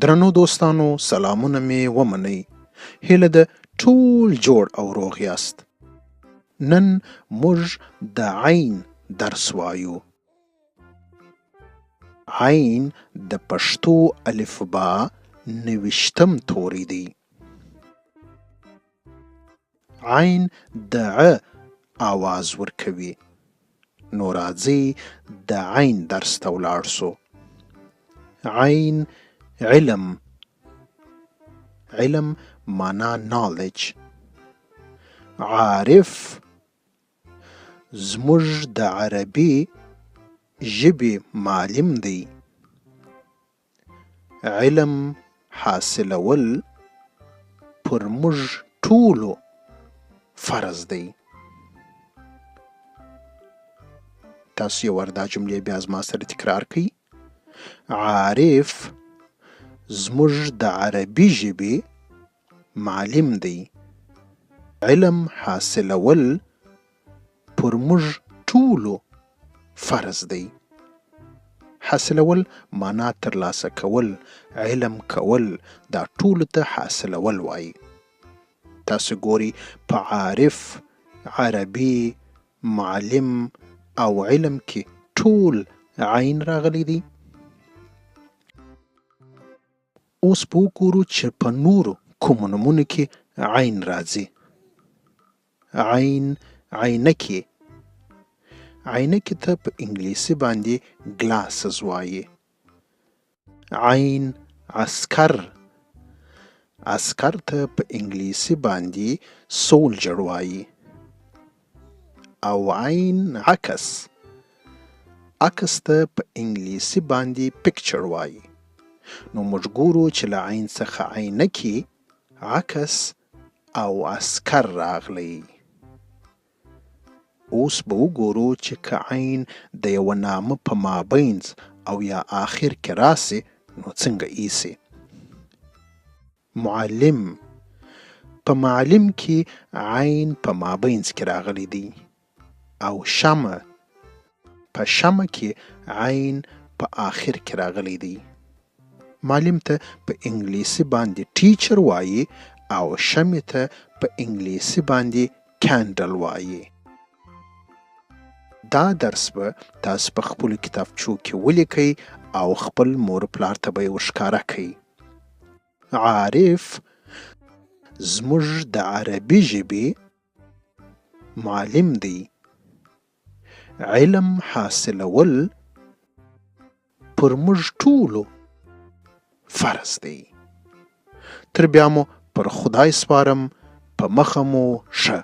درنو دوستانو، سلامونه مې ومنئ. هیله ده ټول جوړ او روغ یاست. نن موږ د عین درس وایو. عین د پښتو الفبا 29 توری دی. عین د ع آواز ورکوي. نو راځئ د عین درس ته ولاړ سو. عین علم، علم معنا knowledge. عارف زموږ د عربي ژبې معلم دی. علم حاصلول پر موږ ټولو فرض دی. تاسو یو وار دا جملې بیا زما سره تکرار کړئ. عارف زموږ د عربي ژبې معلم دی. علم حاصلول پر موږ ټولو فرض دی. حاصلول معنا ترلاسه کول، علم کول، دا ټولو ته حاصلول وایي. تاسو ګورئ په عارف، عربي، معلم او علم کې ټول عین راغلی دی. اوس به وګورو چې په نورو کومو نومونو کې عین راځي. عین، عینکې. عینکې ته په انګلیسي باندې glasses وایي. عین، عسکر. عسکر ته په انګلیسي باندې soldier وایي. او عین، عکس. عکس ته په انګلیسي باندې picture وایي. نو موږ ګورو چې له عین څخه عینکې، عکس او عسکر راغلی. اوس به وګورو چې که عین د یوه نامه په مابینځ او یا آخر کې راسي نو څنګه ایسي. معلم، په معلم کې عین په مابینځ کې راغلی دی. او شمع، په شمع کې عین په آخر کې راغلی دی. معلم ته په انګلیسي باندې teacher وایي او شمع ته په انګلیسي باندې candle وایي. دا درس به تاسو په خپلو کتابچو کې ولیکئ او خپل مور پلار ته به یې ورښکاره کړئ. عارف زموږ د عربي ژبې معلم دی. علم حاصلول پر موږ ټولو فرض دی. تر بیا مو پر خدای سپارم. په مخه مو ښه.